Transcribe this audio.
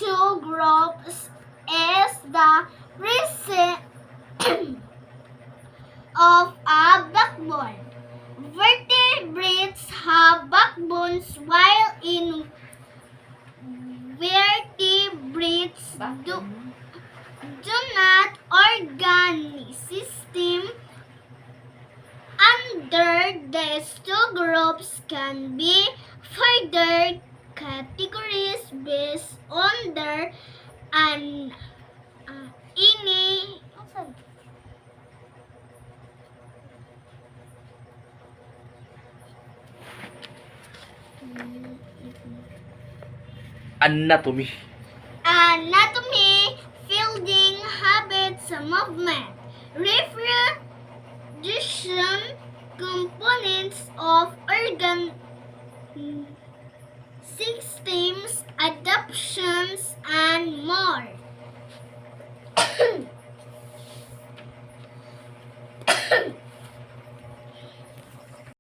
two groups is the presence of a backbone. Vertebrates have backbones while invertebrates do not. Organ system under these two groups can be further categories based on their an ini Anatomy. Anatomy, fielding, habits, movement, reproduction, components of organ systems, adaptation,